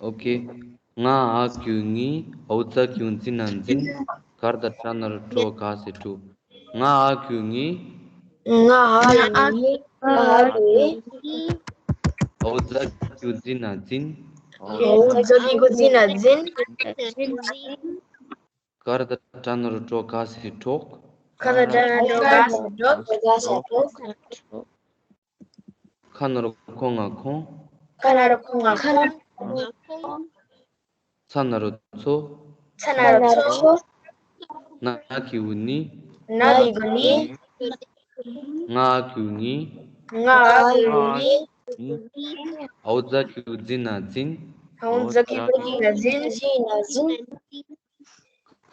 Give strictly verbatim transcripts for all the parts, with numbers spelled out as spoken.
ཨོ་ཁེ། ང་ཨ་གུ་ངི། འོ་ཛ་གུ་ཛི་ན་འཛིན། གར་ད་ཏྲ་ན་རོ་ཀྲོ་ག་ས་ཀྲོག་ང་ཨ་གུ་ངི། ང་ཨ་གུ་ངི། ང་ཨ་གུ་ངི། འོ་ཛ་གུ་ཛི་ན་འཛིན། འོ་ཛ་གུ་ཛི་ན་འཛིན། གར་ད་ཏྲ་ན་རོ་ཀྲོ་ག་ས་ཀྲོག་གར་ད་ཏྲ་ན་རོ་ཀྲོ་ག་ས་ཀྲོག་ཁ་ན་རོ་ཁོ་ང་ཁོང་། ཁ་ན་རོ་ཁོ་ང་ཁོང་། ཚ་ན་རོ་ཚོ། ཚ་ན་རོ་ཚོ། ན་གི་གུ་ནི། ན་གི་གུ་ནི། ང་ཨ་གུ་ངི། ང་ཨ་གུ་ངི། འོ་ཛ་གུ་ཛི་ན་འཛིན། འོ་ཛ་གུ་ཛི་ན་འཛིན།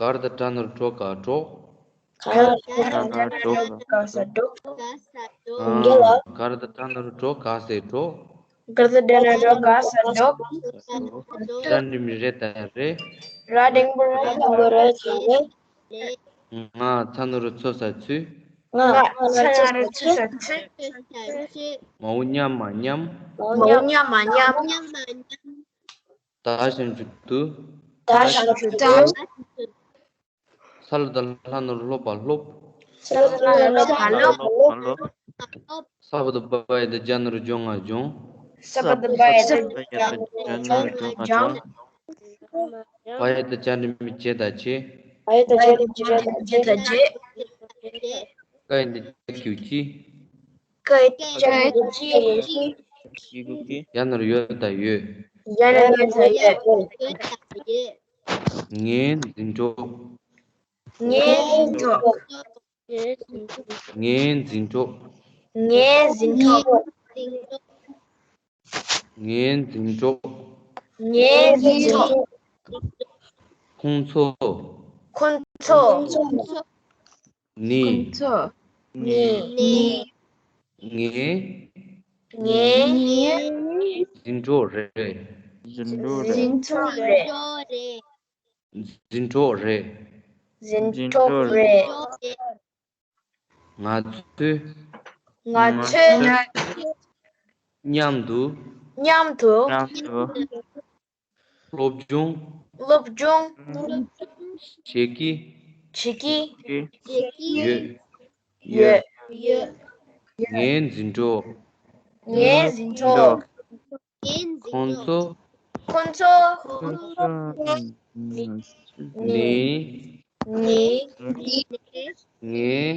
གར་ད་ཏྲ་ན་རོ་ཀྲོ་ག་ཀྲོག་གར་ད་ཏྲ་ན་རོ་ཀྲོ་ག་ས་ཀྲོག་གར་ད་ཏྲ་ན་རོ་ཀྲོ་ག་ས་ཀྲོག་གར་ད་ཏྲ་ན་རོ་ཀྲོ་ག་ས་ཀྲོག་ར་འགྲེང་བུ་རེ་ད་རེད། ར་འགྲེང་བུ་རེ་ད་རེད། ང་ཚ་ན་རོ་ཚོ་ས་ཚུ། ང་ཚ་ན་རོ་ཚོ་ས་ཚུ། མ་འོ་མཉམ་མ་མཉམ། མ་འོ་མཉམ་མ་མཉམ། ད་ཞབས་ཀྱུ་དུ། ད་ཞབས་ཀྱུ་དུ། ས་ལ་བཏགས་སླ་ན་རོ་སློ་བ་སློབ། ས་ལ་བཏགས་སླ་ན་རོ་སློ་བ་སློབ། ས་བ་བཏགས་སྦ་ཡ་བཏགས་སྦྱ་ན་རོ་སྦྱོ་ང་སྦྱོང་། ས་བ་བཏགས་སྦ་ཡ་བཏགས་སྦྱ་ན་རོ་སྦྱོ་ང་སྦྱོང་། བ་ཡ་བཏགས་བྱ་འགྲེང་བུ་བྱེ་ད་བྱེད། བ་ཡ་བཏགས་བྱ་འགྲེང་བུ་བྱེ་ད་བྱེད། ཀ་ཡ་བཏགས་ཀྱ་གི་གུ་ཀྱི། ཀ་ཡ་བཏགས་ཀྱ་གི་གུ་ཀྱི། ཡ་ན་རོ་ཡོ་ད་ཡོད། ཡ་ན་རོ་ཡོ་ད་ཡོད། ངའི་འཛིན་གྲོགས། ངའི་འཛིན་གྲོགས། ངའི་འཛིན་གྲོགས། ངའི་འཛིན་གྲོགས། ངའི་འཛིན་གྲོགས། ངའི་འཛིན་གྲོགས། ཁོང་ཚོ། ཁོང་ཚོ། ནི། ཁོང་ཚོ། ནི། ངའི། ངའི། འཛིན་གྲོགས་རེད། འཛིན་གྲོགས་རེད། འཛིན་གྲོགས་རེད། འཛིན་གྲོགས་རེད། ང་ཚོས། ང་ཚོས། མཉམ་དུ། མཉམ་དུ། སློབ་སྦྱོང་། སློབ་སྦྱོང་། བྱེད་ཀྱི། བྱེད་ཀྱི། ཡོད། ཡོད། ངའི་འཛིན་གྲོགས། ངའི་འཛིན་གྲོགས། ཁོང་ཚོ། ཁོང་ཚོ། ནི། ནི། ངའི།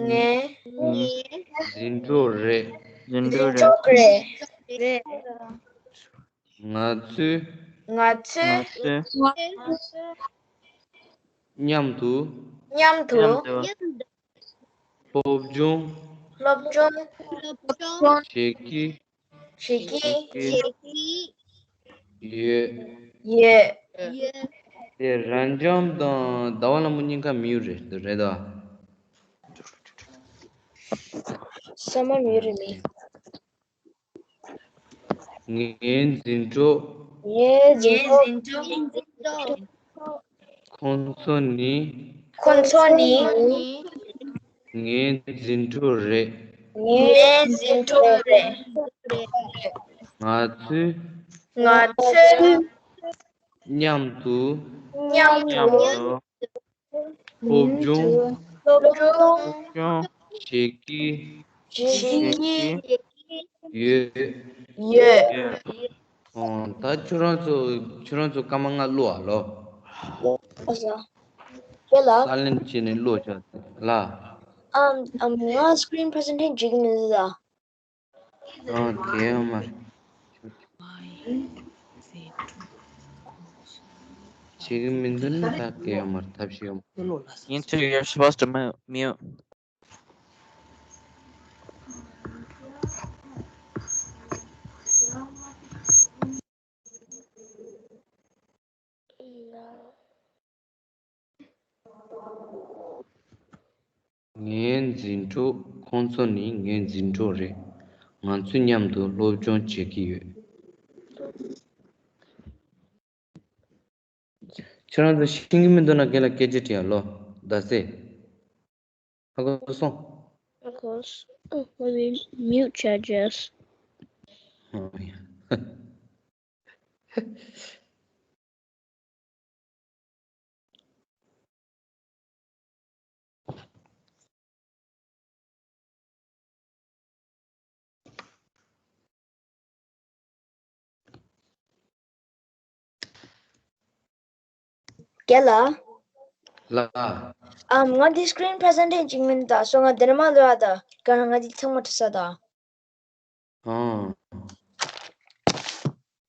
ངའི། འཛིན་གྲོགས་རེད། འཛིན་གྲོགས་རེད། ང་ཚོས། ང་ཚོས། མཉམ་དུ། མཉམ་དུ། སློབ་སྦྱོང་། སློབ་སྦྱོང་། བྱེད་ཀྱི། བྱེད་ཀྱི། ཡོད། ཡོད། དེ་རབ་འབྱམས་དང་ཟླ་བ་ལྷ་མོ་གཉིས་ཀ་མི་ཡུལ་རེད་རེད་ད། ས་མ་མི་ཡུལ་རེད་མི། ངའི་འཛིན་གྲོགས། ངའི་འཛིན་གྲོགས། ཁོང་ཚོ་ནི། ཁོང་ཚོ་ནི། ངའི་འཛིན་གྲོགས་རེད། ངའི་འཛིན་གྲོགས་རེད། ང་ཚོས། ང་ཚོས། མཉམ་དུ། མཉམ་དུ། སློབ་སྦྱོང་། སློབ་སྦྱོང་། བྱེད་ཀྱི། བྱེད་ཀྱི། ཡོད། ཡོད། ཨོ། ད་ཁྱོད་རང་ཚོ་ཁྱོད་རང་ཚོ་སྐར་མ་ལྔ་བླུགས་ཨ་ལོ། ཨ་ས། དེ་ལ། ས་ལེན་བྱས་ནས་བླུགས་ཆོག་ལ། ཨམ་ཨམ་ང་screen presentation་བྱེད་ཀྱི་མི་འདུག་ད། ཨོ་དེ་ཡོད་མ་རེད། བྱེད་ཀྱི་མི་འདུག་ན་ད་དེ་ཡོད་མ་རེད། ཐབས་ཤེས་ཡོད་མ་རེད། You two, you're supposed to mute. ངའི་འཛིན་གྲོགས། ཁོང་ཚོ་ནི་ངའི་འཛིན་གྲོགས་རེད། ང་ཚོས་མཉམ་དུ་སློབ་སྦྱོང་བྱེད་ཀྱི་ཡོད། ཁྱོད་རང་ཚོ་ཤེས་ཀྱི་མི་འདུག་ན་རྒན་ལ་སྐད་ཆ་དྲིས་ཨ་ལོ། ཟླ་ཟེར། ཧ་གོ་སོང་། ཧ་གོ་སོང་། Let me mute chat just. ཨོ་ཡ། རྒན་ལགས། ལགས། ཨམ། ང་འདི་screen presentation ཅིག་མིན་ད་སོ། ང་འདི་ནས་མ་ལོས་ཨ་ད་ག་རང་ང་འདི་ཚང་མ་བྲིས་ས་ད། ཨང་།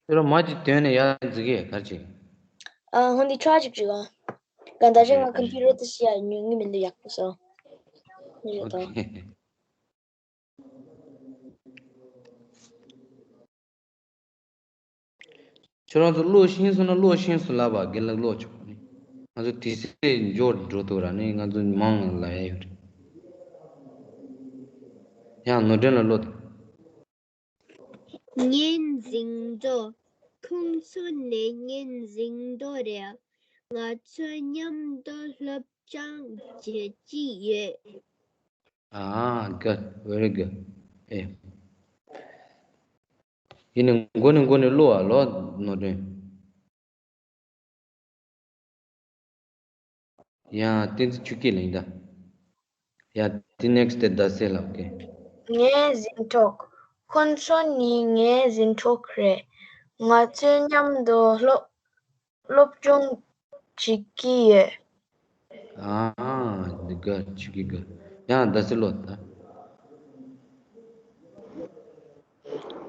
ཁྱོད་རང་མ་ཅིག་དོན་ནས་ཡར་འཛི་གི་གར་ཅིག་ཨ། ཧོན་འདི་ཁྲ་ཅིག་ཅིག་ཨ། ག་ད་ཅིག་ང་computer དེ་ཤི་ཡ་ཉུང་ངི་མིན་འདི་ཡག་པོ་སོ། ཨོ་ཁེ། ཁྱོད་རང་ཚོ་ཀློག་ཤེས་སོང་ན་ཀློག་ཤེས་སོང་ལབ་པ། རྒན་ལགས་ཀློག་ཆོག་ནི། ང་ཚོ་དུས་ཚོད་འབྱོར་འགྲོ་ཐུབ་ར་ནི། ང་ཚོ་མང་ལ་ཡ་ཡོད་རེད། ཡང་ནོར་སྒྲོན་ལ་ཀློག་དང་། ངའི་གཟེངས་རྟོག་ཁོང་ཚོ་ནི་ངའི་གཟེངས་རྟོག་རེད། ང་ཚོ་མཉམ་དུ་སློབ་སྦྱོང་བྱེད་ཀྱི་ཡོད། ཨ། good, very good. ཨེ། ཡིན་ནི་མགོ་ནས་མགོ་ནས་ཀློག་ཨ་ལོ་ནོར་སྒྲོན། ཡང་བསྟན་འཛིན་ཆོས་སྐྱིད་ལ་ཡིན་ད། ཡ། དེ་next དེ་ཟླ་ཟེར་ལབ་ཀྱི། ངའི་གཟེངས་རྟོག་ཁོང་ཚོ་ནི་ངའི་གཟེངས་རྟོག་རེད། ང་ཚོས་མཉམ་དུ་སློབ་སློབ་སྦྱོང་བྱེད་ཀྱི་ཡོད། ཨ། འདི་good, ཆོས་སྐྱིད་good. ཡང་ཟླ་ཟེར་ལོ་ད།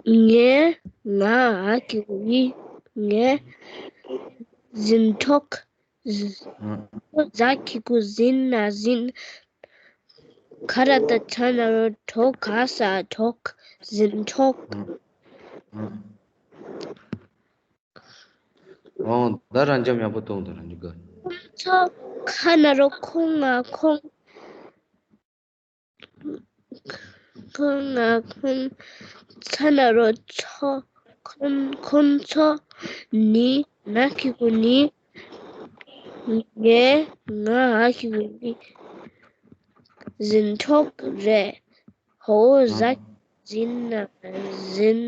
ངས་ང་ཨ་ཁི་གུ་ཡི་ངའི་གཟེངས་རྟོག་ཟ་ཁི་གུ་ཟིན་ན་ཟིན། ཁ་ར་ཏ་ཆ་ན་རོ་གྲོ་ག་ས་གྲོགས། གཟེངས་རྟོག་ཨོ། ད་རང་འཇམ་ཡག་པོ་གཏོང་དང་རང་འཇུག་ག་ཚོ་ཁ་ན་རོ་ཁོང་ང་ཁོང་། ཁོང་ང་ཁོང་། ཚ་ན་རོ་ཚོ། ཁོང་ཁོང་ཚོ་ནི་ན་ཁི་གུ་ནི། ངས་ང་ཨ་ཁི་གུ་ནི་གཟེངས་རྟོག་རེད། ཧོ་ཟ་ཟིན་ན་ཟིན།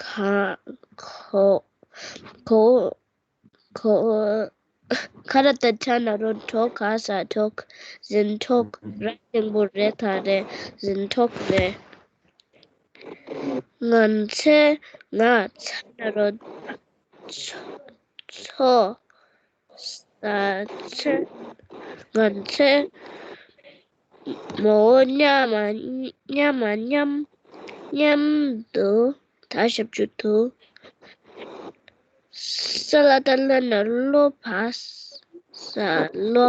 ཁ་ཁོ་ཁོ་ཁོ། ཁ་ར་ཏ་ཆ་ན་རོ་གྲོ་ག་ས་གྲོགས། གཟེངས་རྟོག་ར་ཆེན་པོ་རེད་ད་རེད། གཟེངས་རྟོག་རེད། ང་ཚོས་ང་ཚ་ན་རོ་ཚོ་ས་ཚོ། ང་ཚོས་མོ་མཉམ་མཉམ་མཉམ་མཉམ་དུ་ད་ཞབས་ཞུ་དུ། ས་ལ་ད་ལ་ན་ལོ་བ་ས་ལོ།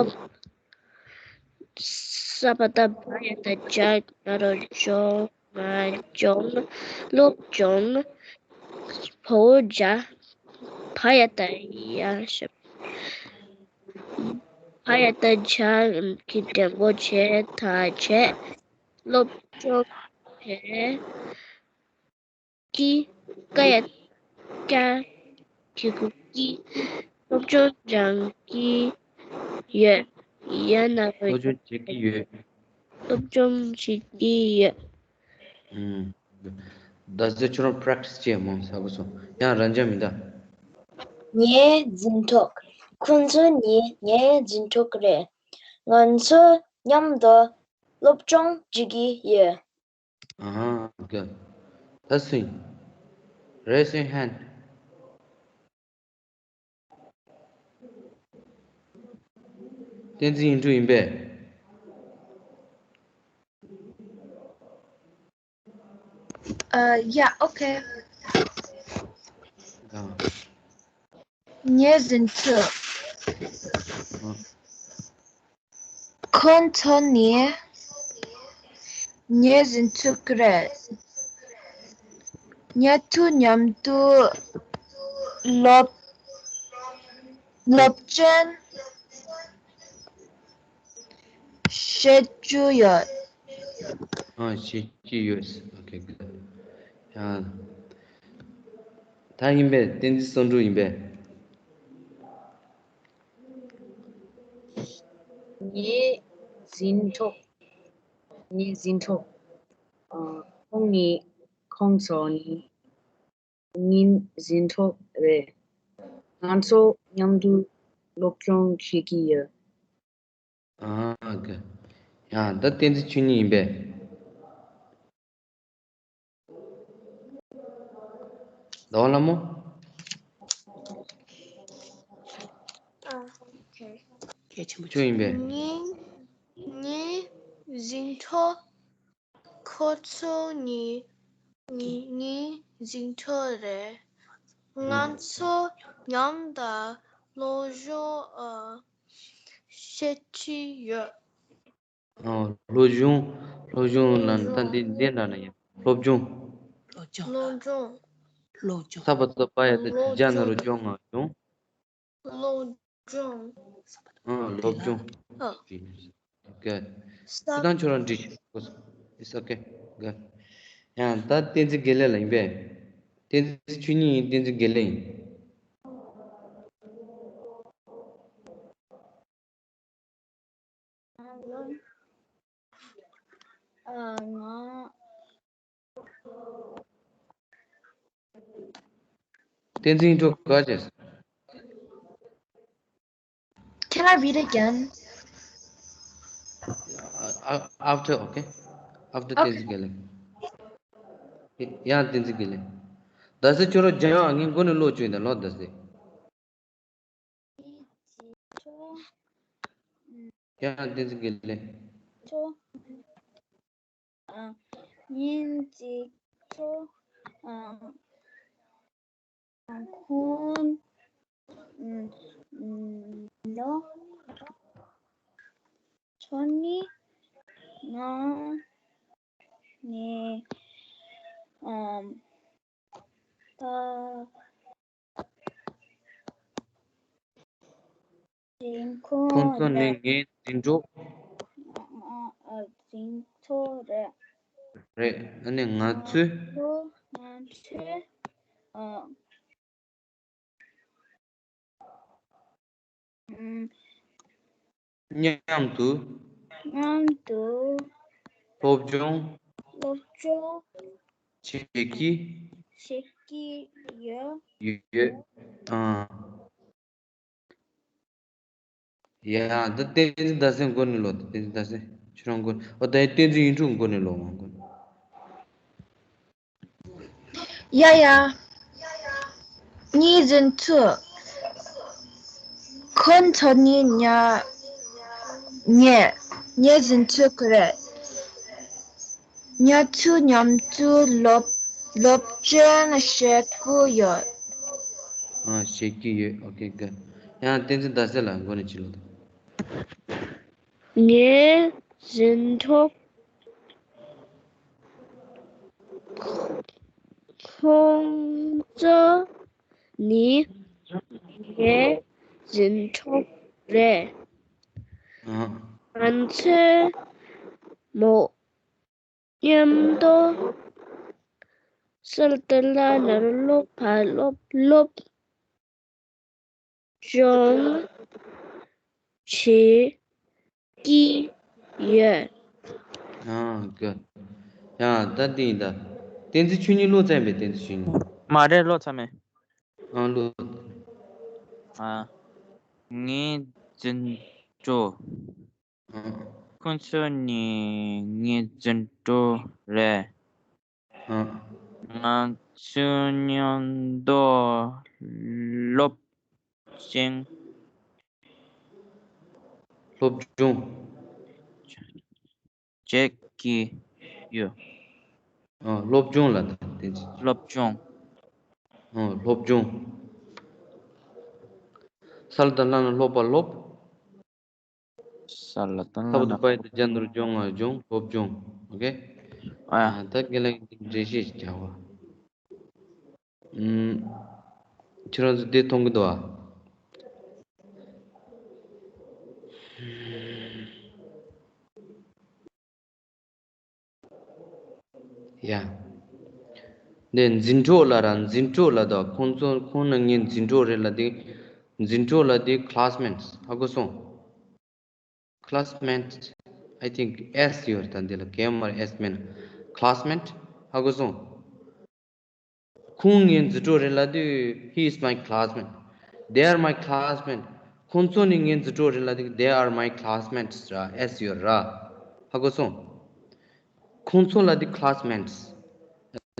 ས་པ་ད་བ་ཡ་ད་ཇ་ན་རོ་ཇོ། ང་ལྗོངས། སློབ་སྦྱོང་། བོ་བོ་ཇ། བ་ཡ་ད་ཡ་ཞབས། བ་ཡ་ད་ཇ་གི་འགྲེང་བུ་བྱས་ད་བྱས། སློབ་སྦྱོང་བྱས། ཀྱི། ཀ་ཡ། ཀ་ཁི་གུ་ཀྱི། སློབ་སྦྱོང་སྦྱང་གི་ཡོད། ཡ་ན་རོ། སློབ་སྦྱོང་བྱེད་ཀྱི་ཡོད། སློབ་སྦྱོང་བྱེད་ཀྱི་ཡོད། ཨུམ། ད་ཟེར་ཁྱོད་རང་practice བྱེད་མང་ས་གོ་སོང་། ཡང་རང་འཇགས་མི་འདའ། ངའི་འཛིན་གྲོགས། ཁོང་ཚོ་ནི་ངའི་འཛིན་གྲོགས་རེད། ང་ཚོ་མཉམ་དུ་སློབ་སྦྱོང་བྱེད་ཀྱི་ཡོད། Uh-huh, good. ད་སུ་ཡིན། Raise your hand. བསྟན་འཛིན་ཡིག་དྲུག་ཡིན་པས། Uh, yeah, okay. ཨ། ངའི་འཛིན་གྲོགས། ཨ། ཁོང་ཚོ་ནི་ངའི་འཛིན་གྲོགས་རེད། ཉེ་དུ་མཉམ་དུ་སློབ་སློབ་ཚན་བྱེད་རྒྱུ་ཡོད། ཨ། བྱེད་ཀྱི་ཡོད། Okay, good. ཡང་། ད་ཡིན་པས། བསྟན་འཛིན་བསམ་གྲུབ་ཡིན་པས། ངའི་འཛིན་གྲོགས། ངའི་འཛིན་གྲོགས། ཨ། ཁོང་ནི། ཁོང་ཚོ་ནི། ཉིན་ཟིན་ཐོ་རེད། ང་ཚོ་མཉམ་དུ་སློབ་སྦྱོང་བྱེད་ཀྱི་ཡོད། ཨ་ག་ཡང་ད་བསྟན་འཛིན་ཆོས་ཉིད་ཡིན་པས། ཟླ་བ་ལྷ་མོ། ཨ་ཁེ། གལ་ཆེན་པོ་ཆོས་ཡིན་པས། ཉིན་ཉིན་ཟིན་ཐོ། ཁོ་ཚོ་ཉིན་ཉིན་ཉིན་ཟིན་ཐོ་རེད། ང་ཚོ་མཉམ་དུ་སློབ་སྦྱོང་ཨ་བྱེད་ཀྱི་ཡོད། ཨ་སློབ་སྦྱོང་སློབ་སྦྱོང་ལ་ད་འདི་འདི་འདྲ་ན་ཡང་སློབ་སྦྱོང་། སློབ་སྦྱོང་། སློབ་སྦྱོང་། ས་པ་ཏོ་པ་ཡ་ད་ཇ་ན་རོ་སྦྱོང་ང་སྦྱོང་། སློབ་སྦྱོང་། ཨ་སློབ་སྦྱོང་། ཨ་ཨོ་ཁེ། ས་ཁྱེད་རང་ཁྱོད་རང་འདྲི་ཤོག It's okay. Good. ཡང་ད་བསྟན་འཛིན་དགེ་ལེགས་ལ་ཡིན་པས། བསྟན་འཛིན་ཆོས་ཉིད་ཡིན། བསྟན་འཛིན་དགེ་ལེགས་ཡིན། ཨ་ང་། བསྟན་འཛིན་ཡིན་འགྲོ་ག་བྱས། Can I read again? Uh, after, okay? After Okay. བསྟན་འཛིན་དགེ་ལེགས། ཡང་བསྟན་འཛིན་དགེ་ལེགས། ཟླ་ཟེར་ཁྱོད་རང་སྦྱང་ཨ། ངས་མགོ་ནས་ཀློག་བཅུག་ཡིན་ད་ལོ་ཟླ་ཟེར། ཡང་བསྟན་འཛིན་དགེ་ལེགས། ཨ་ཉིན་གཅིག་ཁྱོད་ཨ་ཁོང་ལོ་ཁྱོད་ནི་ང་ནས་ཨ་ད། ཁོང་ཁོང་ཚོ་ནས་ངའི་འཛིན་གྲོགས། ཨ་ཨ་འཛིན་གྲོགས་རེད། རེད། ཨ་ནི་ང་ཚོས། ང་ཚོས་ཨ་ཨམ། མཉམ་དུ། མཉམ་དུ། སློབ་སྦྱོང་། སློབ་སྦྱོང་། བྱེད་ཀྱི། བྱེད་ཀྱི་ཡོད། ཡོད། ཨ། ཡ། འདི་བསྟན་འཛིན་ཟླ་ཟེར་མགོ་ནས་ཀློག་བསྟན་འཛིན་ཟླ་ཟེར་ཁྱོད་རང་མགོ་ནས། ཨོ་ད་བསྟན་འཛིན་ཡིན་འགྲོ་མགོ་ནས་ཀློག་ང་མགོ་ནས། ཡ་ཡ། ངའི་འཛིན་གྲོགས། ཁོང་ཚོ་ནི་ཉ་ངའི་ངའི་འཛིན་གྲོགས་རེད། ང་ཚོ་མཉམ་དུ་སློབ་སློབ་སྦྱོང་བྱེད་ཀྱི་ཡོད། ཨ་བྱེད་ཀྱི་ཡོད། ཨོ་ཁེ་ག་ཡང་བསྟན་འཛིན་ཟླ་ཟེར་ལ་མགོ་ནས་ཅི་ལོ་ད། ངའི་འཛིན་གྲོགས། ཁོང་ཚོ་ནི་ངའི་འཛིན་གྲོགས་རེད། ཨ། ང་ཚོས་མོ་མཉམ་དུ་གསལ་དུ་ལ་ནར་སློབ་ཕར་སློབ་སློབ་སྦྱོང་བྱེད་ཀྱི་ཡོད། ཨ་ག་ཡང་ད་འདི་ཡིན་ད། བསྟན་འཛིན་ཆོས་ཉིད་ཀློག་ཚར་མེད། བསྟན་འཛིན་ཆོས་ཉིད། མ་རེད། ཀློག་ཚར་མེད། ཨ་ཀློག་ཨ་ངའི་འཛིན་གྲོགས། ཨ་ཁོང་ཚོ་ནི་ངའི་འཛིན་གྲོགས་རེད། ཨ་ང་ཚོ་མཉམ་དུ་སློབ་སྦྱོང་། སློབ་སྦྱོང་། བྱེད་ཀྱི་ཡོད། ཨ་སློབ་སྦྱོང་ལ་ད་བསྟན་འཛིན། སློབ་སྦྱོང་། ཨ་སློབ་སྦྱོང་། ས་ལ་བཏགས་སླ་ན་སློབ་པ་སློབ། ས་ལ་བཏགས་ས་བ་སླ་ན། བཏགས་པ་ཡ་བཏགས་སྦྱར་ན་རོ་སྦྱོང་ང་སྦྱོང་སློབ་སྦྱོང་། ཨོ་ཁེ། ཨ་ཡ། ད་རྒན་ལགས་ཀྱིས་འགྲེལ་བཤད་ཅིག་རྒྱག་པ། ཨུམ། ཁྱེད་རང་ཚོ་དེ་མཐོང་གི་འདུག་ཨ། ཡ། འདི་འཛིན་གྲོགས་ལ་ར་འཛིན་གྲོགས་ལ་ད་ཁོང་ཚོ་ཁོང་ནི་ངའི་འཛིན་གྲོགས་རེད་ལ་དེ། འཛིན་གྲོགས་ལ་དེ་classmates། ཧ་གོ་སོང་། Classmate, I think S ཡོད་ད་འདི་ལ་K M R S མིན། Classmate ཧ་གོ་སོང་། ཁོང་ངའི་འཛིན་གྲོགས་རེད་ལབ་དུས། He is my classmate. They are my classmate. ཁོང་ཚོ་ནི་ངའི་འཛིན་གྲོགས་རེད་ལབ་དུས། They are my classmates ར། S ཡོད་ར། ཧ་གོ་སོང་། ཁོང་ཚོ་ལབ་དུས་classmates།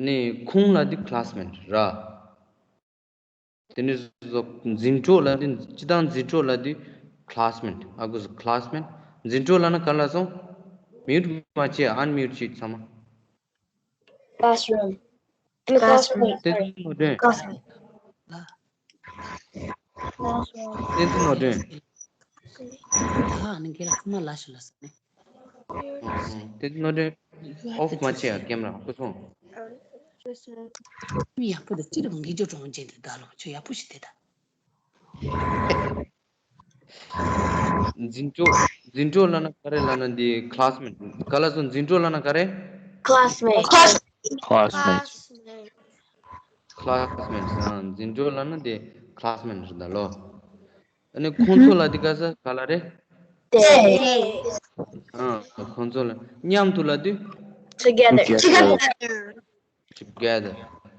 ནི་ཁོང་ལབ་དུས་classmate ར། དེ་ནས་འཛིན་གྲོགས་ལབ་དུས། སྤྱིར་བཏང་འཛིན་གྲོགས་ལབ་དུས་classmate། ཨ་གོ་སོང་། classmate། འཛིན་གྲོགས་ལབ་ན་ག་ལབ་སོང་། Mute མ་བྱེད། Unmute བྱེད་ཚང་མ། Classroom. In the classroom. བསྟན་འཛིན་ནོར་སྒྲོན། བསྟན་འཛིན་ནོར་སྒྲོན། ད་ཨ་ནི་རྒན་ལགས་ཁ་མ་ལ་ཞུ་ལ་ཟེར་ནས། བསྟན་འཛིན་ནོར་སྒྲོན། Off མ་བྱེད་ཨ། camera ཧ་གོ་སོང་། མི་ཡག་པོ་དེ་ཅི་རེད། མི་འགྱུར་གྲོང་ཅན་དེ་ད་ལོ་ཁྱོད་ཡག་པོ་ཞིག་དེ་ད། འཛིན་གྲོགས། འཛིན་གྲོགས་ལབ་ན་ག་རེ་ལབ་ན་འདི་classmate། ག་ལབ་སོང་། འཛིན་གྲོགས་ལབ་ན་ག་རེ། Classmate. Classmate. Classmates. ཨ། འཛིན་གྲོགས་ལབ་ན་འདི་classmate རེད་ད་ལོ། ཨ་ནི་ཁོང་ཚོ་ལབ་དུས་ག་ས་ག་ལབ་རེད། They. ཨ། ཁོང་ཚོ་ལ། མཉམ་དུ་ལབ་དུས། Together. Together. Together.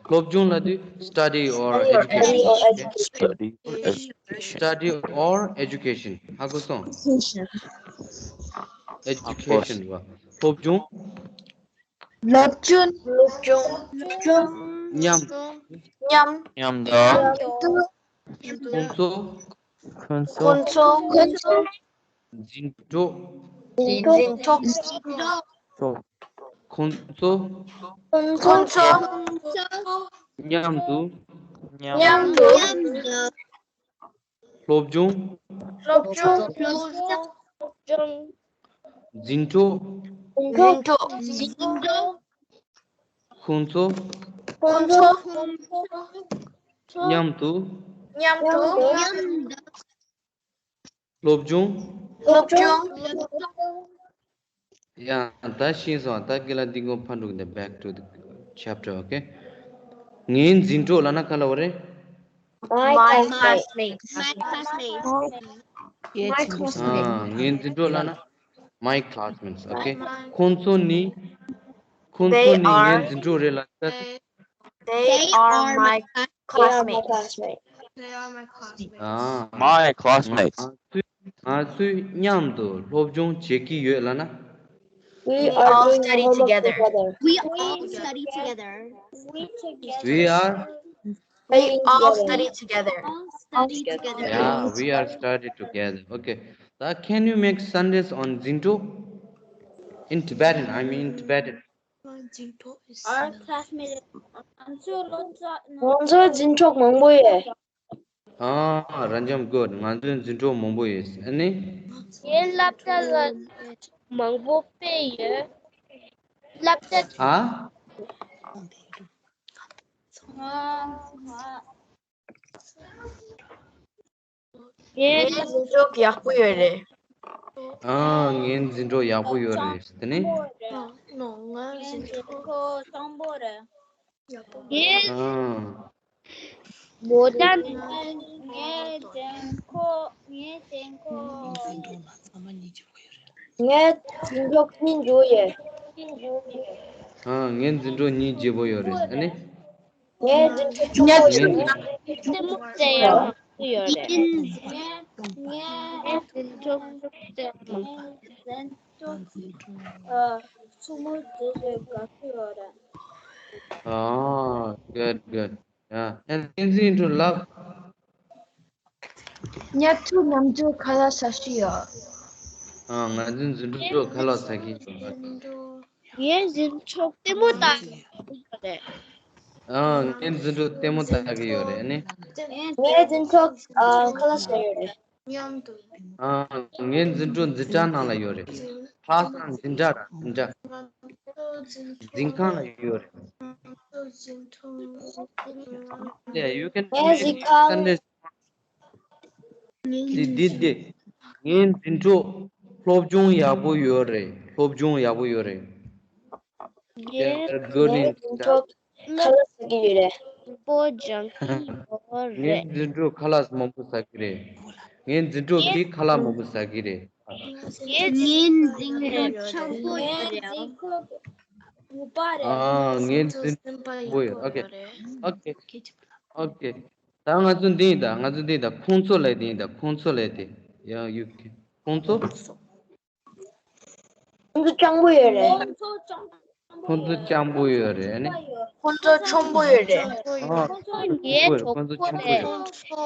སློབ་སྦྱོང་ལབ་དུས་study or education. Study or education. Study or education. ཧ་གོ་སོང་། Education རེད་བ། སློབ་སྦྱོང་། སློབ་སྦྱོང་། སློབ་སྦྱོང་། མཉམ། མཉམ། མཉམ་དུ། ཁོང་ཚོ། ཁོང་ཚོ། ཁོང་ཚོ། འཛིན་གྲོགས། འཛིན་གྲོགས། ཁོང་ཚོ། ཁོང་ཚོ། མཉམ་དུ། མཉམ་དུ། སློབ་སྦྱོང་། སློབ་སྦྱོང་། འཛིན་གྲོགས། འཛིན་གྲོགས། ཁོང་ཚོ། ཁོང་ཚོ། མཉམ་དུ། མཉམ་དུ། སློབ་སྦྱོང་། སློབ་སྦྱོང་། ཡ། ད་ཤེས་སོང་། ད་རྒན་ལགས་འདི་གོ་ཕར་འགྲོ་གི་འདུག Back to the chapter, okay? ངའི་འཛིན་གྲོགས་ལབ་ན་ག་ལབ་དགོས་རེད། My classmate. My classmate. My classmate. ཨ། ངའི་འཛིན་གྲོགས་ལབ་ན། My classmates, okay? ཁོང་ཚོ་ནི། ཁོང་ཚོ་ནི་ངའི་འཛིན་གྲོགས་རེད་ལབ་ན། They are my classmates. They are my classmates. ཨ། My classmates. ང་ཚོས། ང་ཚོས་མཉམ་དུ་སློབ་སྦྱོང་བྱེད་ཀྱི་ཡོད་ལབ་ན། We all study together. We all study together. We are. We all study together. All study together. Yeah, we are study together. Okay. ད་can you make sentences on འཛིན་གྲོགས? In Tibetan, I mean in Tibetan. འཛིན་གྲོགས། Our classmate. ང་ཚོའི་སློབ་གྲྭ་ནང་། ང་ཚོའི་འཛིན་གྲོགས་མང་པོ་ཡོད། ཨ། རབ་འབྱམས་good. ང་ཚོའི་འཛིན་གྲོགས་མང་པོ་ཡོད། ཨ་ནི། ངའི་སློབ་གྲྭ་ལ་མང་པོ་དཔེ་ཡོད། སློབ་གྲྭ། ཨ། ང་ང་། ངའི་འཛིན་གྲོགས་ཡག་པོ་ཡོད་རེད། ཨ། ངའི་འཛིན་གྲོགས་ཡག་པོ་ཡོད་རེད། དེ་ནི། ངའི་འཛིན་གྲོགས་སྤྱང་པོ་རེད། ངའི། ཨ། མོ་ཅན། ངའི་འཛིན་གྲོགས། ངའི་འཛིན་གྲོགས། ངའི་འཛིན་གྲོགས་གཉིས་བརྗེ་པོ་ཡོད་རེད། ཨ། ངའི་འཛིན་གྲོགས་གཉིས་བརྗེ་པོ་ཡོད་རེད། ཨ་ནི། ངའི་འཛིན་གྲོགས་ཆུང་མོ་ཡོད་རེད། ལྟད་མོ་བལྟ་ཡག་མང་པོ་ཡོད་རེད། ངའི་འཛིན་གྲོགས་ཆུང་མོ་དེ་ལས་དགའ་པོ་ཡོད་རེད། ཨ། good, good. Yeah. And Tenzin to love. ངའི་འཛིན་གྲོགས་ཁ་ལག་ཟ་གི་ཡོད། ཨ། ང་ཚོའི་འཛིན་གྲོགས་ཁ་ལག་ཟ་གི་ཡོད། ངའི་འཛིན་གྲོགས་ལྟད་མོ་ལྟ་གི་ཡོད་རེད། ཨ། ངའི་འཛིན་གྲོགས་ལྟད་མོ་ལྟ་གི་ཡོད་རེད། ཨ་ནི། ངའི་འཛིན་གྲོགས་ཨ་ཁ་ལག་ཟ་ཡོད་རེད། ཨ། ངའི་འཛིན་གྲོགས་འཛིན་གྲྭ་ནང་ལ་ཡོད་རེད། ཁ་ལག་ཟ་འཛིན་གྲྭ་ར། འཛིན་གྲྭ། འཛིན་ཁང་ལ་ཡོད་རེད། Yeah, you can make sentence. འདི་འདི་འདི། ངའི་འཛིན་གྲོགས་སློབ་སྦྱོང་ཡག་པོ་ཡོད་རེད། སློབ་སྦྱོང་ཡག་པོ་ཡོད་རེད། They are good in ངའི་འཛིན་གྲོགས་ཁ་ལག་ཟ་གི་ཡོད་རེད། པོ་སྦྱང་གི་ཡོད་རེད། ངའི་འཛིན་གྲོགས་ཁ་ལག་མང་པོ་ཟ་གི་རེད། ངའི་འཛིན་གྲོགས་ཀྱིས་ཁ་ལག་མང་པོ་ཟ་གི་རེད། ངའི་འཛིན་གྲོགས་ཆགས་པོ་ཡོད་རེད། བུ་པ་རེད། ཨ་ངའི་ཁོང་ཚོ་འཛིན་སེམས་པ་ཡག་པོ་པོ་ཡོད། ཨོ་ཁེ། ཡོད་རེད། ཨོ་ཁེ། ཨོ་ཁེ། ད་ང་ཚོ་འདི་ཡིན་ད། ང་ཚོ་འདི་ཡིན་ད། ཁོང་ཚོ་ལས་འདི་ཡིན་ད། ཁོང་ཚོ་ལས་དེ། ཡང་ཡུ་ཁེ། ཁོང་ཚོ། ཁོང་ཚོ་སྤྱང་པོ་ཡོད་རེད། ཁོང་ཚོ་སྤྱང་པོ་ཡོད་རེད་ཨ་ནི། ཁོང་ཚོ་ཆོན་པོ་ཡོད་རེད། ཨ། ཁོང་ཚོ་ངའི་གྲོགས་པོ་རེད། ཁོང་ཚོ་ཆོན་པོ་རེད། ཁོང་ཚོ་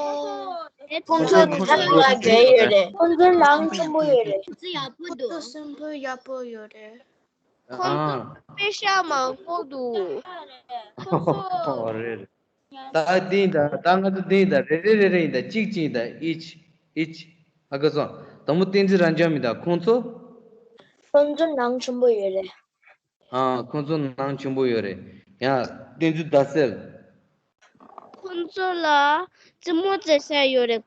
ཁོང་ཚོ་ཁོང་ཚོ་ཁོང་ཚོ་ལ་རྒྱལ་ཡོད་རེད། ཁོང་ཚོ་ལང་ཆེན་པོ་ཡོད་རེད། ཁོང་ཚོ་ཡག་པོ་འདུག་ཁོང་ཚོ་སེམས་པ་ཡག་པོ་ཡོད་རེད། ཁོང་ཚོ་ཨ། པེ་ཤ་མང་པོ་འདུག་ཨོ་རེད། ད་འདི་ཡིན་ད། ད་ང་ཚོ་འདི་ཡིན་ད། རེ་རེ་རེ་རེ་ཡིན་ད། གཅིག་གཅིག་ཡིན་ད། each each ཨ་ཁ་སོང་། དང་པོ་བསྟན་འཛིན་རབ་འབྱམས་ཡིན་ད། ཁོང་ཚོ། ཁོང་ཚོ་ནང་ཆེན་པོ་ཡོད་རེད། ཨ། ཁོང་ཚོ་ནང་ཆེན་པོ་ཡོད་རེད། ཡང་བསྟན་འཛིན་ཟླ་གསལ། ཁོང་ཚོ་ལ་རྩེད་མོ་རྩེ་ས་ཡོད་རེད།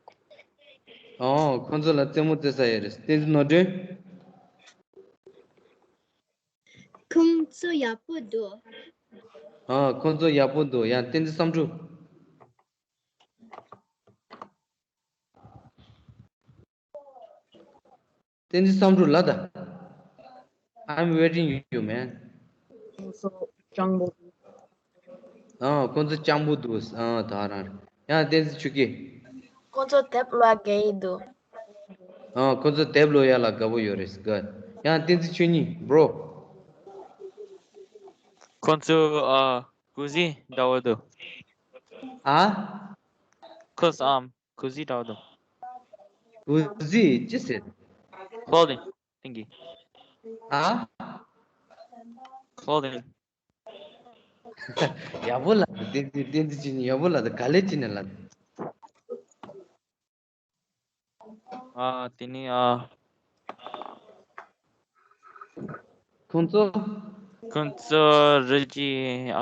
ཨོ། ཁོང་ཚོ་ལ་རྩེད་མོ་རྩེ་ས་ཡོད་རེད། བསྟན་འཛིན་ནོར་སྒྲོན། ཁོང་ཚོ་ཡག་པོ་འདུག་ཨ། ཁོང་ཚོ་ཡག་པོ་འདུག་ཡང་བསྟན་འཛིན་བསམ་གྲུབ། བསྟན་འཛིན་བསམ་གྲུབ་ལ་ད། I'm waiting you, man. ཁོང་ཚོ་སྤྱང་པོ་འདུག་ཨ། ཁོང་ཚོ་སྤྱང་པོ་འདུག་ཨ། ད་རང་། ཡང་བསྟན་འཛིན་ཆོས་སྐྱིད། ཁོང་ཚོ་དེབ་ཀློག་དགའ་ཡི་འདུག་ཨ། ཁོང་ཚོ་དེབ་ཀློག་ཡ་ལ་དགའ་པོ་ཡོད་རེད། ག་ཡང་བསྟན་འཛིན་ཆོས་ཉིད། Bro. ཁོང་ཚོ་ཨ། གུ་ཟི་འདྲ་བོ་འདུག་ཨ། ཁོ་ཚོ་ཨམ། གུ་ཟི་འདྲ་བོ་འདུག་གུ་ཟི་ཅི་ཟེར། Clothing. Thank you. ཨ། Clothing. ཡག་པོ་ལ་བསྟན་འཛིན། བསྟན་འཛིན་ཆོས་ཉིད། ཡག་པོ་ལ་ད། ག་ལེ་ཅི་ནས་ལ། ཨ། དེ་ནི་ཨ། ཁོང་ཚོ། ཁོང་ཚོ་རི་ཅི་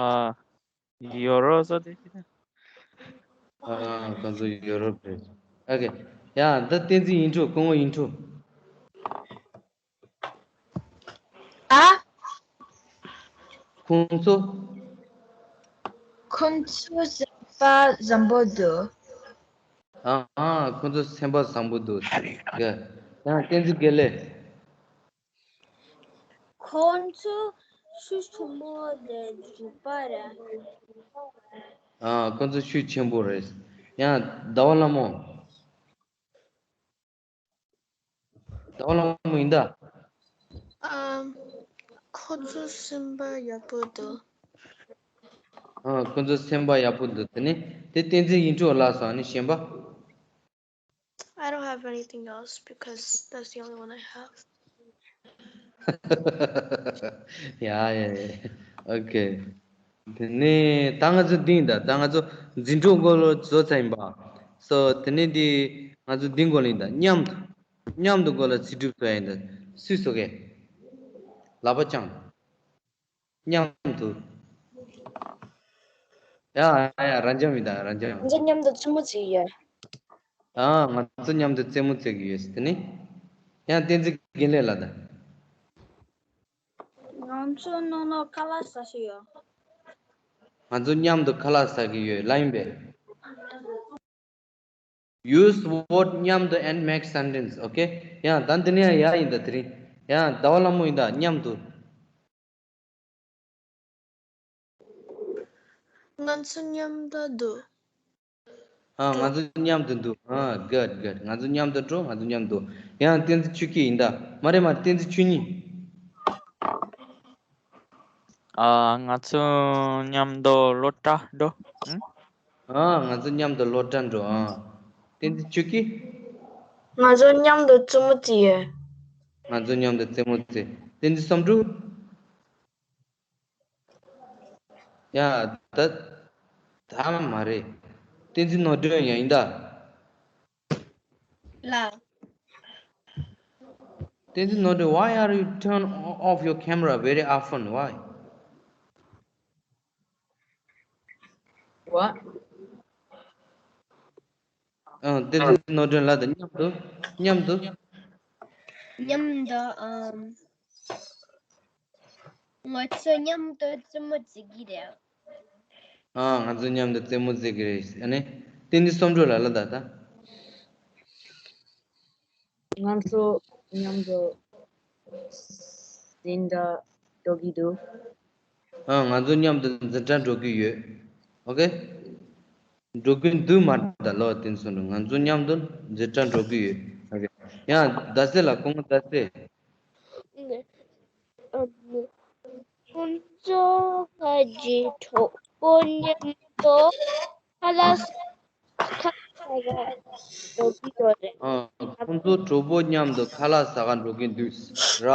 ཨ། ཡོ་རོབ་སོགས་དེ་ཞིག་ཨ། ཁོང་ཚོ་ཡོ་རོབ་རེད། ཨོ་ཁེ། ཡ་ད་བསྟན་འཛིན་ཡིན་འགྲོ། སྐུ་ངོ་ཡིན་འགྲོ། ཨ། ཁོང་ཚོ། ཁོང་ཚོ་སེམས་པ་བཟང་པོ་འདུག་ཨ། ཨ། ཁོང་ཚོ་སེམས་པ་བཟང་པོ་འདུག་ཡ། ཡང་བསྟན་འཛིན་དགེ་ལེགས། ཁོང་ཚོ་ཤུགས་ཆེན་པོ་རེད། འཇུག་པ་རེད། ཨ། ཁོང་ཚོ་ཤུགས་ཆེན་པོ་རེད། ཡང་ཟླ་བ་ལྷ་མོ། ཟླ་བ་ལྷ་མོ་ཡིན་ད། ཨམ། ཁོ་ཚོ་སེམས་པ་ཡག་པོ་འདུག་ཨ། ཁོ་ཚོ་སེམས་པ་ཡག་པོ་འདུག་དེ་ནི་དེ་བསྟན་འཛིན་ཡིན་འགྲོ་ལགས་སོ། ཨ་ནི་གཞན་པ། I don't have anything else because that's the only one I have. ཡ་ཡ་ཡ། ཨོ་ཁེ། དེ་ནས་ད་ང་ཚོ་འདི་ཡིན་ད། ད་ང་ཚོ་འཛིན་གྲོགས་སྐོར་ལ་བཟོ་ཚར་ཡིན་པ། སོ་དེ་ནས་འདི་ང་ཚོ་འདི་སྐོར་ལ་ཡིན་ད། མཉམ་དུ། མཉམ་དུ་སྐོར་ལ་ཚིག་གྲུབ་བཟོ་ཡ་ཡིན་ད། སུས་བཟོ་གི། ལག་པ་བརྐྱངས། མཉམ་དུ། ཡ་ཡ། རབ་འབྱམས་ཡིན་ད། རབ་འབྱམས། ང་ཚོ་མཉམ་དུ་རྩེད་མོ་རྩེ་གི་ཡོད། ཨ། ང་ཚོ་མཉམ་དུ་རྩེད་མོ་རྩེ་གི་ཡོད། དེ་ནི་ཡང་བསྟན་འཛིན་དགེ་ལེགས་ལགས་ད། ང་ཚོ་ནོ་ནོ་ཁ་ལག་ཟ་ཤི་ཡོད། ང་ཚོ་མཉམ་དུ་ཁ་ལག་ཟ་གི་ཡོད་ལབ་ཡིན་པས། Use word མཉམ་དུ་and make sentence, okay? ཡང་ད་འདི་ནས་ཡང་ཡ་ཡིན་ད། དེ་རིང་ཡང་ཟླ་བ་ལྷ་མོ་ཡིན་ད། མཉམ་དུ། ང་ཚོ་མཉམ་དུ་འདུག་ཨ། ང་ཚོ་མཉམ་དུ་འདུག་ཨ། Good, good. ང་ཚོ་མཉམ་དུ་འགྲོ། ང་ཚོ་མཉམ་དུ། ཡང་བསྟན་འཛིན་ཆོས་སྐྱིད་ཡིན་ད། མ་རེད་མ་རེད། བསྟན་འཛིན་ཆོས་ཉིད། ཨ། ང་ཚོ་མཉམ་དུ་སློབ་གྲྭ་འགྲོ། ཨང་། ཨ། ང་ཚོ་མཉམ་དུ་སློབ་གྲྭ་འགྲོ། ཨ། བསྟན་འཛིན་ཆོས་སྐྱིད། ང་ཚོ་མཉམ་དུ་རྩེད་མོ་རྩེ་ཡོད། ང་ཚོ་མཉམ་དུ་རྩེད་མོ་རྩེ། བསྟན་འཛིན་བསམ་གྲུབ། ཡ། ད་ད་མ་རེད། བསྟན་འཛིན་ནོར་སྒྲོན་ཡང་ཡིན་ད། ལགས། བསྟན་འཛིན་ནོར་སྒྲོན། Why are you turn off your camera very often? Why? What? ཨ། བསྟན་འཛིན་ནོར་སྒྲོན་ལགས་དང་མཉམ་དུ། མཉམ་དུ། མཉམ་དུ། ཨམ། ང་ཚོ་མཉམ་དུ་རྩེད་མོ་རྩེ་གི་རེད། ཨ། ང་ཚོ་མཉམ་དུ་རྩེད་མོ་རྩེ་གི་རེད། ཨ་ནི་བསྟན་འཛིན་བསམ་གྲུབ་ལགས་ལ་ད་ལྟ། ང་ཚོ་མཉམ་དུ་འཛིན་གྲྭ་འགྲོ་གི་འདུག་ཨ། ང་ཚོ་མཉམ་དུ་འཛིན་གྲྭ་འགྲོ་གི་ཡོད། ཨོ་ཁེ། འགྲོ་གི་འདུག་མ་རེད་ད། ལོ་དེ་ཚོ་ང་ཚོ་མཉམ་དུ་འཛིན་གྲྭ་འགྲོ་གི་ཡོད། ཨོ་ཁེ། ཡང་ཟླ་ཚེས་ལ། སྐུ་ངོ་ཟླ་ཚེས། ཁོང་ཚོ་ཁ་ཅིག་གྲོགས་པོ་མཉམ་དུ་ཁ་ལག་ཁ་ལག་ཟ་ག་འགྲོ་གི་ཡོད་རེད། ཨ། ཁོང་ཚོ་གྲོགས་པོ་མཉམ་དུ་ཁ་ལག་ཟ་ག་འགྲོ་གི་འདུག་ར།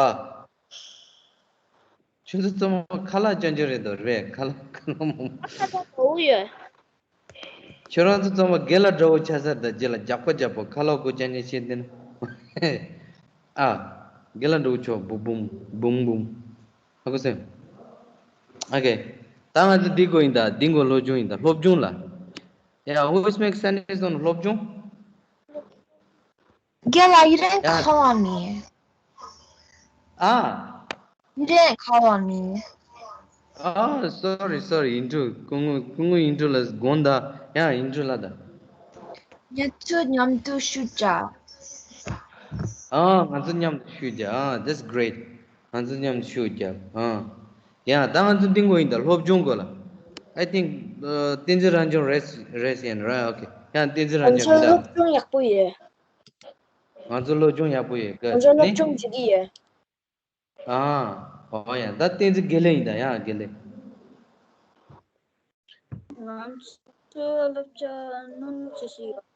ཁྱོད་ཚོ་ཚང་མ་ཁ་ལག་ཅན་ཅན་རེད་འདུག་རེད། ཁ་ལག་ཁ་ལག་མང་པོ། ཁ་ལག་མང་པོ་ཡོད། ཁྱོད་རང་ཚོ་ཚང་མ་རྒན་ལགས་འདྲ་བོ་ཆགས་ཚར། ད་རྗེས་ལ་རྒྱགས་པ་རྒྱགས་པ་ཁ་ལག་གོ་ཅན་ཅན་བཤད་འདི་ན། ཨ། རྒན་ལགས་འདྲ་བོ་ཆོག་བུ་བུམ་བུམ་བུམ། ཧ་གོ་སོང་། ཨོ་ཁེ། ད་ང་ཚོ་འདི་གོ་ཡིན་ད། འདི་གོ་སློབ་སྦྱོང་ཡིན་ད། སློབ་སྦྱོང་ལ། Yeah, who is make sentence on སློབ་སྦྱོང་། རྒན་ལགས་ཡིན་རེད། ཡ། ཁ་བ་མི། ཨ། ཡིན་རེད། ཁ་བ་མི། ཨ། སོ་རི་སོ་རི། ཨིན་ཊྲོ་སྐུ་ངོ་སྐུ་ངོ་ཨིན་ཊྲོ་ལ་དགོངས་དག། ཡ། ཨིན་ཊྲོ་ལ་ད། ང་ཚོ་མཉམ་དུ་ཤུ་རྒྱག་ཨ། ང་ཚོ་མཉམ་དུ་ཤུ་རྒྱག་ཨ། That's great. ང་ཚོ་མཉམ་དུ་ཤུ་རྒྱག་ཨ། ཡ། ད་ང་ཚོ་འདི་གོ་ཡིན་ད། སློབ་སྦྱོང་གོ་ལ། I think, uh, བསྟན་འཛིན་རང་སྐྱོང་རེད་རེད་ཡིན། ར། ཨོ་ཁེ། ཡ། བསྟན་འཛིན་རང་ང་ཚོ་སྐྱོང་ཡིན་ད། སློབ་སྦྱོང་ཡག་པོ་ཡོད། ང་ཚོ་སློབ་སྦྱོང་ཡག་པོ་ཡོད་ག་ང་ཚོ་སློབ་ནི། སྦྱོང་བྱེད་ཀྱི་ཡོད། ཨ། ཨོ་ཡ། ད་བསྟན་འཛིན་དགེ་ལེགས་ཡིན་ད། ཡ། དགེ་ལེགས། ང་ཚོ་སློབ་གྲྭ་སྣུམ་བྱེད་ཀྱི་ཡོད།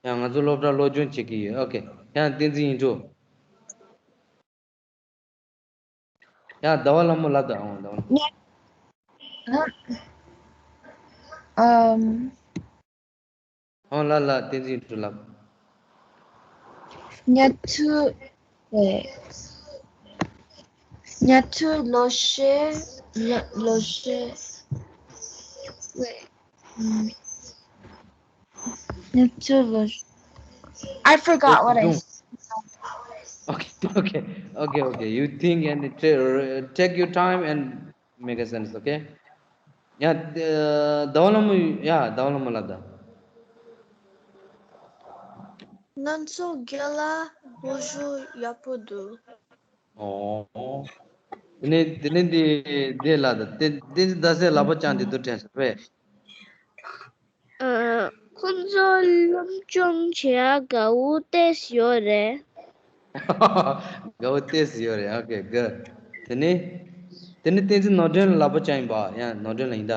ཡ། ང་ཚོ་སློབ་གྲྭ་སློབ་སྦྱོང་བྱེད་ཀྱི་ཡོད། ཨོ་ཁེ། ཡ། བསྟན་འཛིན་ཨིན་ཊྲོ། ཡ། ཟླ་བ་ལྷ་མོ་ལབ་ད། ཨང་། ཟླ་བ། ཨམ། ཨང་། ལ་ལ། བསྟན་འཛིན་ཨིན་ཊྲོ་ལབ། ང་ཚོ། ཨེ། ང་ཚོ་ལོ་ཤས། ལོ་ལོ་ཤས། Wait. ང་ཚོ་ལོ། I forgot what I said. Okay, okay, okay, okay. You think and ta- take your time and make a sense, okay? ཡ། ཟླ་བ་ལྷ་མོ། ཡ། ཟླ་བ་ལྷ་མོ་ལབ་ད། ང་ཚོ་རྒན་ལགས་སློབ་སྦྱོང་ཡག་པོ་འདུག་ཨོ། དེ་ནས་དེ་ནས་འདི་འདི་ལབ་ད། དེ་དེ་ཟླ་ཚེས་ལག་པ་བརྐྱངས་ཏེ་འདུག་དྲན་སོང་བས། ཨ། ཁོང་ཚོ་སློབ་སྦྱོང་བྱེད་ཡག་དགའ་བོ་ཏོག་ཙམ་ཡོད་རེད། དགའ་བོ་ཏོག་ཙམ་ཡོད་རེད། ཨོ་ཁེ། ག་དེ་ནས་དེ་ནས་བསྟན་འཛིན་ནོར་སྒྲོན་ལག་པ་བརྐྱངས་ཡིན་པ། ཡ། ནོར་སྒྲོན་ལགས་ཡིན་ད།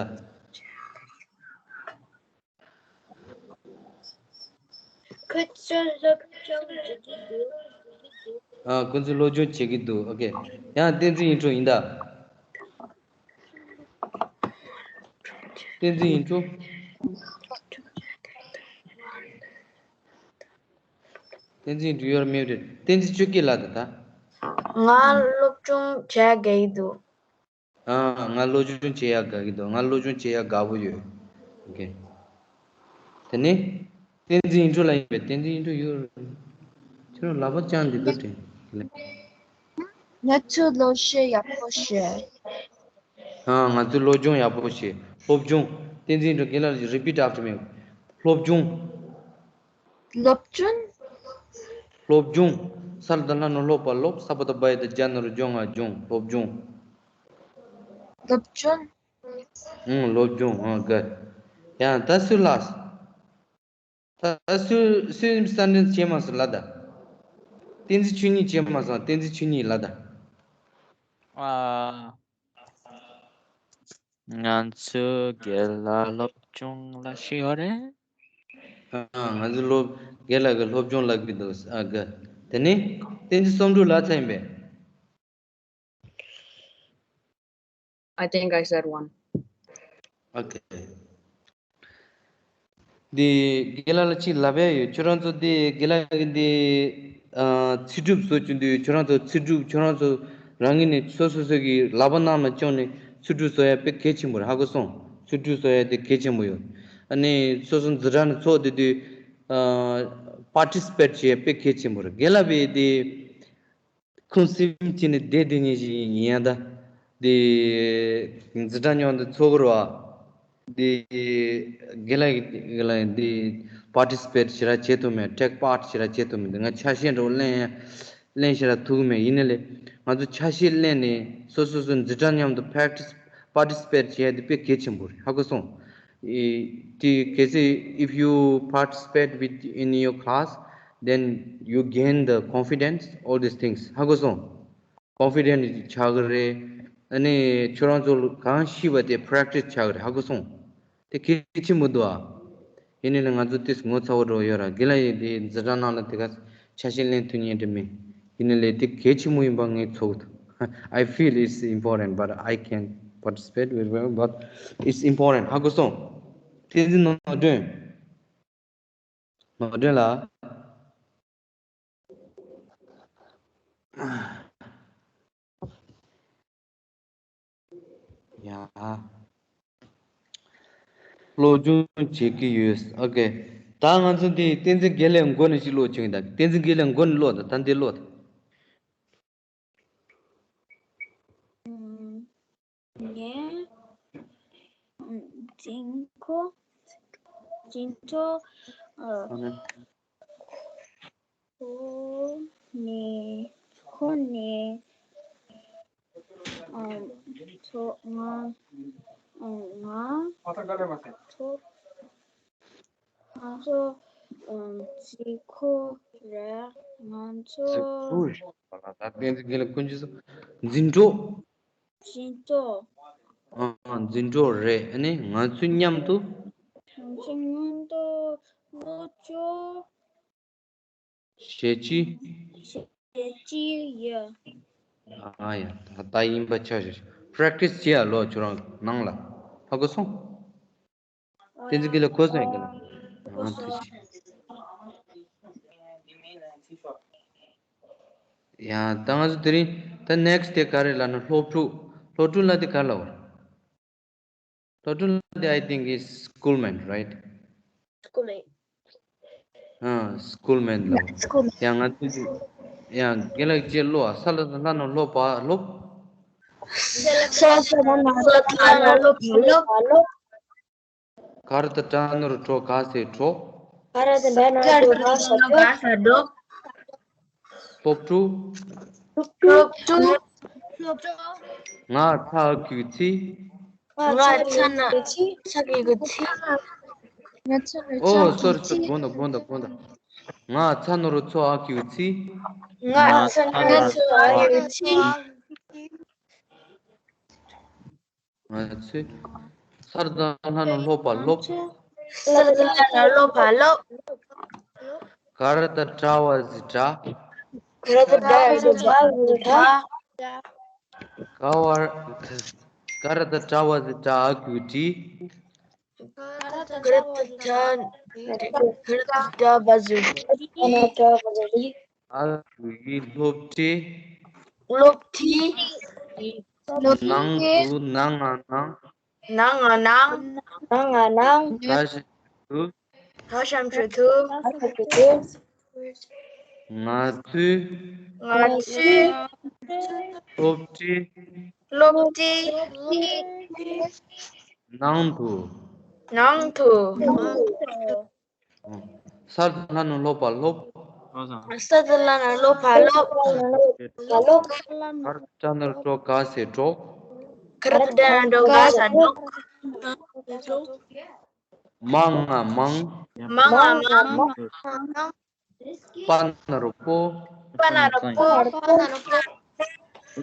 ཁོ་ཚོ་སློབ་སྦྱོང་བྱེད་ཀྱི་འདུག་ཨ། ཁོ་ཚོ་སློབ་སྦྱོང་བྱེད་ཀྱི་འདུག་ཨོ་ཁེ། ཡང་བསྟན་འཛིན་ཨིན་ཊྲོ་ཡིན་ད། བསྟན་འཛིན་ཨིན་ཊྲོ། བསྟན་འཛིན་ཨིན་ཊྲོ། You are muted. བསྟན་འཛིན་ཆོས་སྐྱིད་ལགས་ད་ད། ང་སློབ་སྦྱོང་བྱེད་དགའ་གི་འདུག་ཨ། ང་སློབ་སྦྱོང་བྱེད་ཡག་དགའ་གི་འདུག་ང་སློབ་སྦྱོང་བྱེད་ཡག་དགའ་པོ་ཡོད། ཨོ་ཁེ། དེ་ནས་བསྟན་འཛིན་ཨིན་ཊྲོ་ལ་ཡིན་པས། བསྟན་འཛིན་ཨིན་ཊྲོ་ཡོད། ཁྱོད་རང་ལག་པ་བརྐྱངས་འདི་འདུག་དྲན། ང་ཚོ་སློབ་སྦྱོང་ཡག་པོ་བྱས། ཨ། ང་ཚོ་སློབ་སྦྱོང་ཡག་པོ་བྱས། སློབ་སྦྱོང་། བསྟན་འཛིན་ཨིན་ཊྲོ་རྒན་ལགས། Repeat after me. སློབ་སྦྱོང་། སློབ་སྦྱོང་། སློབ་སྦྱོང་། ས་ལ་བཏགས་སླ་ནོར་སློབ་པ་སློབ། ས་པ་བཏགས་སྦ་ཡ་བཏགས་སྦྱ་ན་རོ་སྦྱོང་ང་སྦྱོང་། སློབ་སྦྱོང་། སློབ་སྦྱོང་། ཨང་། སློབ་སྦྱོང་། ཨང་། ག་ཡང་ད་སུ་ལ། ད་སུ་སུ་སེམས་ས་འདྲེན་བྱེད་མ་སོང་ལ་ད། བསྟན་འཛིན་ཆོས་ཉིད་བྱེད་མ་སོང་། བསྟན་འཛིན་ཆོས་ཉིད་ལ་ད། ཨ། ང་ཚོ་རྒན་ལགས་སློབ་སྦྱོང་ལབ་ཤེས་ཡོད་རེད། ཨ། ང་ཚོ་སློབ་རྒན་ལགས་ཀྱི་སློབ་སྦྱོང་ལབ་ཀྱི་འདུག་ཨ། ག་དེ་ནས་བསྟན་འཛིན་བསམ་གྲུབ་ལབ་ཚར་ཡིན་པས། I think I said one. Okay. འདི་རྒན་ལགས་ལ་གཅིག་ལབ་ཡ་ཡོད། ཁྱོད་རང་ཚོ་འདི་རྒན་ལགས་ཀྱི་འདི་ཨ་ཚིག་གྲུབ་བཟོ་རྒྱུ་འདི། ཁྱོད་རང་ཚོ་ཚིག་གྲུབ་ཁྱོད་རང་ཚོ་རང་གི་ནས་སོ་སོ་སོ་གི་ལག་པ་ནང་ལ་བཅངས་ནས་ཚིག་གྲུབ་བཟོ་ཡ་དཔེ་གལ་ཆེན་པོ་རེད། ཧ་གོ་སོང་། ཚིག་གྲུབ་བཟོ་ཡ་དེ་གལ་ཆེན་པོ་ཡོད། ཨ་ནི་སོ་སོ་འཛིན་གྲྭ་ནས་ཚོགས་དེ་དུས་ཨ་participate བྱེད་ཡ་དཔེ་གལ་ཆེན་པོ་རེད། རྒན་ལགས་པས་དེ། ཁུངས་སེམས་ཀྱི་ནི་བདེ་བདེ་ཉིད་ཞིག་ཡིན་ཡང་ད། དེ་འཛིན་གྲྭ་ཉོ་འདི་ཚོགས་ར་བ། དེ་རྒན་ལགས་རྒན་ལགས་འདི་participate་ཞེ་དྲག་བྱེད་ཐུབ་མེད། take part་ཞེ་དྲག་བྱེད་ཐུབ་མེད། འདི་ང་ཆ་ཤས་འགྲོ་ལེན་ཡང་ ལེན་ཞེ་དྲག་ཐུབ་ཀྱི་མེད། ཡིན་ནའི་ལས་ང་ཚོ་ཆ་ཤས་ལེན་ནས་སོ་སོ་སོའི་འཛིན་གྲྭ་མཉམ་དུ་practice participate བྱེད་ཡ་དེ་དཔེ་གལ་ཆེན་པོ་རེད། ཧ་གོ་སོང་། ཨེ་དེ་གལ་སྲིད་if you participate with in your class, then you gain the confidence, all these things. ཧ་གོ་སོང་། confident ཆགས་ཀྱི་རེད། ཨ་ནི་ཁྱོད་རང་ཚོ་གང་ཤེས་པ་དེ་practice ཆགས་ཀྱི་རེད། ཧ་གོ་སོང་། དེ་གལ་ཆེན་པོ་འདུག་ཨ། ཡིན་ནའི་ལས་ང་ཚོ་ཏིས་ངོ་ཚ་བོ་འགྲོ་ཡོད་ར། དགེ་ལགས་ཡིན་དེ་འཛིན་གྲྭ་ནང་ལ་དེ་ག་ཆ་ཤས་ལེན་ཐུབ་ཉན་འདྲ་མེད། ཡིན་ནའི་ལས་དེ་གལ་ཆེན་པོ་ཡིན་པ་ངས་ཚོར་འདུག I feel it's important, but I can't participate very well, but it's important. ཧ་གོ་སོང་། བསྟན་འཛིན་ནོར་སྒྲོན། ནོར་སྒྲོན་ལགས། ཡ། སློབ་སྦྱོང་བྱེད་ཀྱི་ཡོད། ཨོ་ཀེ། ད་ང་ཚོ་འདི་བསྟན་འཛིན་དགེ་ལེགས་མགོ་ནས་ཞིག་ཀློག་བྱུང་ཡིན། ད་བསྟན་འཛིན་དགེ་ལེགས་མགོ་ནས་ཀློག་ད། ད་འདི་ཀློག་ད། ངས་འཛིན་གྲོགས། འཛིན་གྲོགས། ཨ། ཁོ་ནས། ཁོ་ནས། ཨ། ཚོ་ང་། ཨ། ང་། ཚོ། ང་ཚོ། ཨ། འཛིན་གྲོགས་རེད། ང་ཚོ། འཛིན་གྲོགས་རེད། ད་བསྟན་འཛིན་དགེ་ལེགས་ཀུན་སྤྱོད་ཚོ་འཛིན་གྲོགས། འཛིན་གྲོགས། ཨ། འཛིན་གྲོགས་རེད། ཨ་ནི་ང་ཚོ་མཉམ་དུ། ང་ཚོ་མཉམ་དུ་སློབ་སྦྱོང་བྱེད་ཀྱི། བྱེད་ཀྱི་ཡོད། ཨ་ཡ། ད་ད་ཡིན་པ་ཆ་བཞག practice བྱེད་ཡ་ལོ། ཁྱོད་རང་ནང་ལ། ཧ་གོ་སོང་། བསྟན་འཛིན་དགེ་ལེགས་གོ་སོང་། ཡ་དགེ་ལེགས། ཨ། ཐུགས་རྗེ་ཆེ། ཡ། ད་ང་ཚོ་དེ་རིང་ད་next དེ་ག་རེ་ལབ་ན། སློབ་ཕྲུག་སློབ་ཕྲུག་ལབ་དེ་ག་རེ་ལབ་པ་རེད། སློབ་ཕྲུག་ལབ་དེ་I think is schoolmate, right? Schoolmate. ཨ། schoolmate ལབ། schoolmate. ཡ། ང་ཚོ་ཡ་དགེ་ལེགས་ཅེས་ཀློག་ཨ། ས་ལ་ལ་ན་སློབ་པ་སློབ། ས་ལ་ལ་ན་སློབ་པ་སློབ། ག་ར་བཏགས་གྲ་ན་རོ་གྲོ་ག་ས་གྲོགས། ག་ར་བཏགས་གྲ་ན་རོ་གྲོ་ག་ས་གྲོགས། སློབ་ཕྲུག་སློབ་ཕྲུག་ང་ཚ་གི་ཚི། ང་ཚ་ན་ཚ་གི་གི་ཚི། ཨོ། sorry, sorry. དགོངས་དག་དགོངས་དག་དགོངས་དག་ང་ཚ་ན་རོ་ཚོ་ཨ་གི་གི་ཚི། ང་ཚ་ན་རོ་ཚོ་ཨ་གི་གི་ཚི། ང་ཚོས། ས་ལ་བཏགས་སླ་ན་སློབ་པ་སློབ། ས་ལ་བཏགས་སླ་ན་སློབ་པ་སློབ། ག་ར་བཏགས་གྲ་བ་ཟི་གྲ། ག་ར་བཏགས་གྲ་བ་ཟི་གྲ། ག་བ། ག་ར་བཏགས་གྲ་བ་ཟི་གྲ་ཨ་གི་གུ་གྲི། ག་ར་བཏགས་གྲ་བ་ཟི་གྲ། ཨ་གི་གུ་གྲི། སློབ་གྲྭའི། སློབ་གྲྭའི། སློབ་གྲྭའི། ནང་དུ། ནང་ང་ནང་། ནང་ང་ནང་། ནང་ང་ནང་། ད་ཞབས་ཞུ། ད་ཞབས་ཞུ་དུ། ང་ཚོས། ང་ཚོས། སློབ་གྲྭའི། སློབ་གྲྭའི། ནང་དུ། ནང་དུ། ས་ལ་བཏགས་སླ་ན་སློབ་པ་སློབ། ས་ལ་བཏགས་སླ་ན་སློབ་པ་སློབ། ག་ར་བཏགས་གྲ་ན་རོ་གྲོ་ག་ས་གྲོགས། ག་ར་བཏགས་གྲ་ན་རོ་གྲོ་ག་ས་གྲོགས། མ་ང་མང་། མ་ང་མང་། པ་ན་རོ་པོ། པ་ན་རོ་པོ།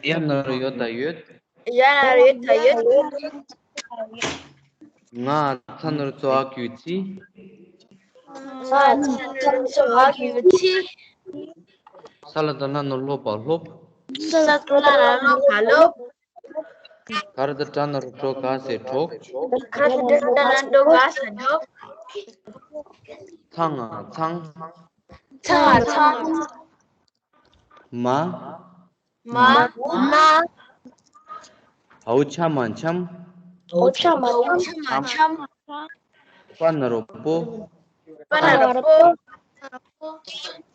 ཡ་ན་རོ་ཡོ་ད་ཡོད། ཡ་ན་རོ་ཡོ་ད་ཡོད། ང་ཚ་ན་རོ་ཚོ་ཨ་གི་གུ་ཚི། ང་ཚ་ན་རོ་ཚོ་ཨ་གི་གུ་ཚི། ས་ལ་བཏགས་སླ་ན་སློབ་པ་སློབ། ས་ལ་བཏགས་སླ་ན་སློབ་པ་སློབ། ག་ར་བཏགས་གྲ་ན་རོ་གྲོ་ག་ས་གྲོགས། ག་ར་བཏགས་གྲ་ན་རོ་གྲོ་ག་ས་གྲོགས། ཚ་ང་ཚང་། ཚ་ང་ཚང་། མ། མ། མ། འའོ་ཆ་མ་འཆམ། འའོ་ཆ་མ་འཆམ། པ་ན་རོ་པོ། པ་ན་རོ་པོ།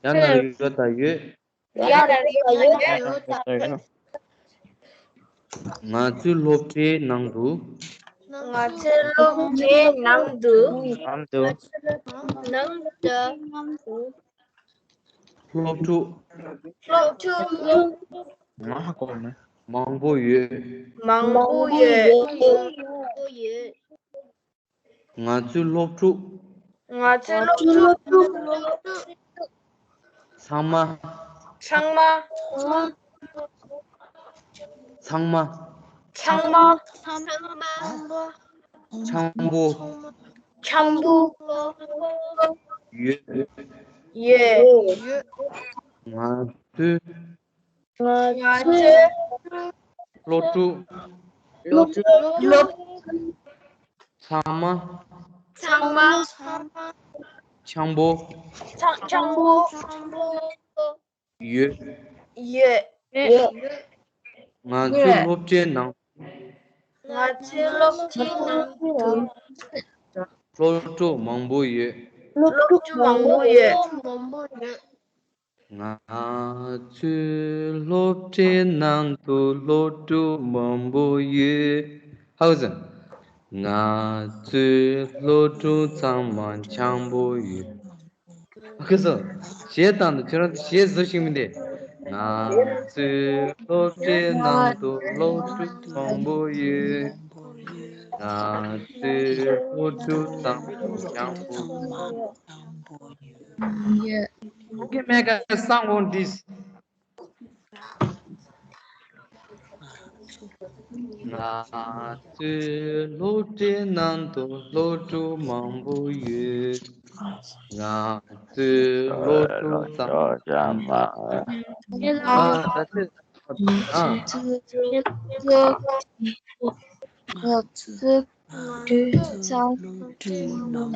ཡ་ན་རོ་ཡོ་ད་ཡོད། ཡ་ན་རོ་ཡོ་ད་ཡོད། ང་ཚོའི་སློབ་གྲྭའི་ནང་དུ། ང་ཚོའི་སློབ་གྲྭའི་ནང་དུ། ནང་དུ། ནང་དུ། སློབ་ཕྲུག་སློབ་ཕྲུག་ང་ཧ་གོ་མེད། མང་པོ་ཡོད། མང་པོ་ཡོད། ང་ཚོའི་སློབ་ཕྲུག་ང་ཚོའི་སློབ་ཕྲུག་ཚང་མ། ཚང་མ། ཚང་མ། ཚང་མ། འཆམ་པོ། འཆམ་པོ། ཡོད། ཡོད། ང་ཚོའི། ང་ཚོའི། སློབ་ཕྲུག་སློབ་ཕྲུག་ཚང་མ། ཚང་མ། འཆམ་པོ། འཆམ་པོ། ཡོད། ཡོད། ང་ཚོའི་སློབ་གྲྭའི་ནང་། ང་ཚོའི་སློབ་གྲྭའི་ནང་དུ། སློབ་ཕྲུག་མང་པོ་ཡོད། སློབ་ཕྲུག་མང་པོ་ཡོད། ང་ཚོའི་སློབ་གྲྭའི་ནང་དུ་སློབ་ཕྲུག་མང་པོ་ཡོད། ཧའོ་ཟེར། ང་ཚོའི་སློབ་ཕྲུག་ཚང་མ་འཆམ་པོ་ཡོད། ཁོས་གཞས་བཏང་དུས་ཁྱོད་རང་ཚོ་གཞས་བཟོ་ཤེས་མི་འདུག་ང་ཚོའི་སློབ་གྲྭའི་ནང་དུ་སློབ་ཕྲུག་མང་པོ་ཡོད། ང་ཚོའི་སློབ་ཕྲུག་ཚང་མ་འཆམ་པོ། Okay, make a song on this. ང་ཚོའི་སློབ་གྲྭའི་ནང་དུ་སློབ་ཕྲུག་མང་པོ་ཡོད། ང་ཚོའི་སློབ་ཕྲུག་ཚང་མ། ཨ་ད་ཚེ་ཨ།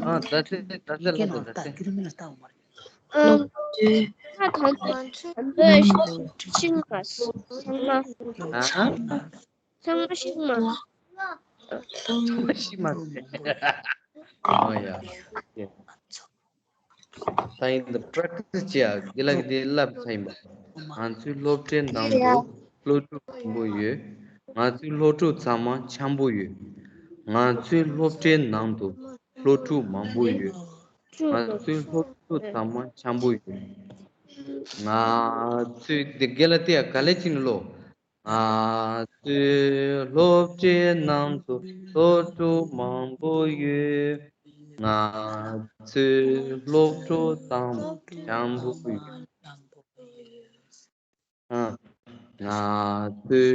ཨ་ད་ཚེ་ད་ཚེ་ལ་ད་ཚེ། ང་ཚོ་ད་ལྟ་ཤིང་མ་ཚང་མ་ཨ། ཚང་མ་ཤིང་མ། ཚང་མ་ཤིང་མ་ཟེར། ཨ་ཡ། ད་ཡིན་ད་practice་བྱེད་ཡ་དགེ་ལགས་ཀྱིས་དེ་བསླབས་ཚར་ཡིན་པ། ང་ཚོའི་སློབ་གྲྭའི་ནང་དུ་སློབ་ཕྲུག་མང་པོ་ཡོད། ང་ཚོའི་སློབ་ཕྲུག་ཚང་མ་འཆམ་པོ་ཡོད། ང་ཚོའི་སློབ་གྲྭའི་ནང་དུ་སློབ་ཕྲུག་མང་པོ་ཡོད། ང་ཚོའི་སློབ་ཕྲུག་ཚང་མ་འཆམ་པོ་ཡོད། ང་ཚོའི་དེ་དགེ་ལགས་དེ་ཡ་ག་ལེ་ཅིག་ནི་ལོ། ང་ཚོའི་སློབ་གྲྭའི་ནང་དུ་སློབ་ཕྲུག་མང་པོ་ཡོད། ང་ཚོའི་སློབ་ཕྲུག་ཚང་མ་འཆམ་པོ་ཡོད། ང་ཚོའི་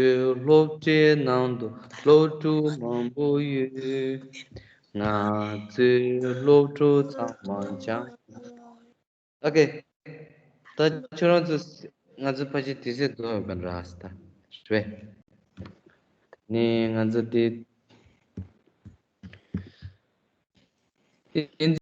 སློབ་གྲྭའི་ནང་དུ་སློབ་ཕྲུག་མང་པོ་ཡོད། ང་ཚོའི་སློབ་ཕྲུག་ཚང་མ་འཆམ། Okay. ད་ཁྱོད་རང་ཚོ་ང་ཚོ་ཕལ་ཆེར་དུས་ཚོད་འདུག་ཡོད་ག་འདྲ་ཨ་སི་ད་རེད། ནི་ང་ཚོ་དེ་དེ་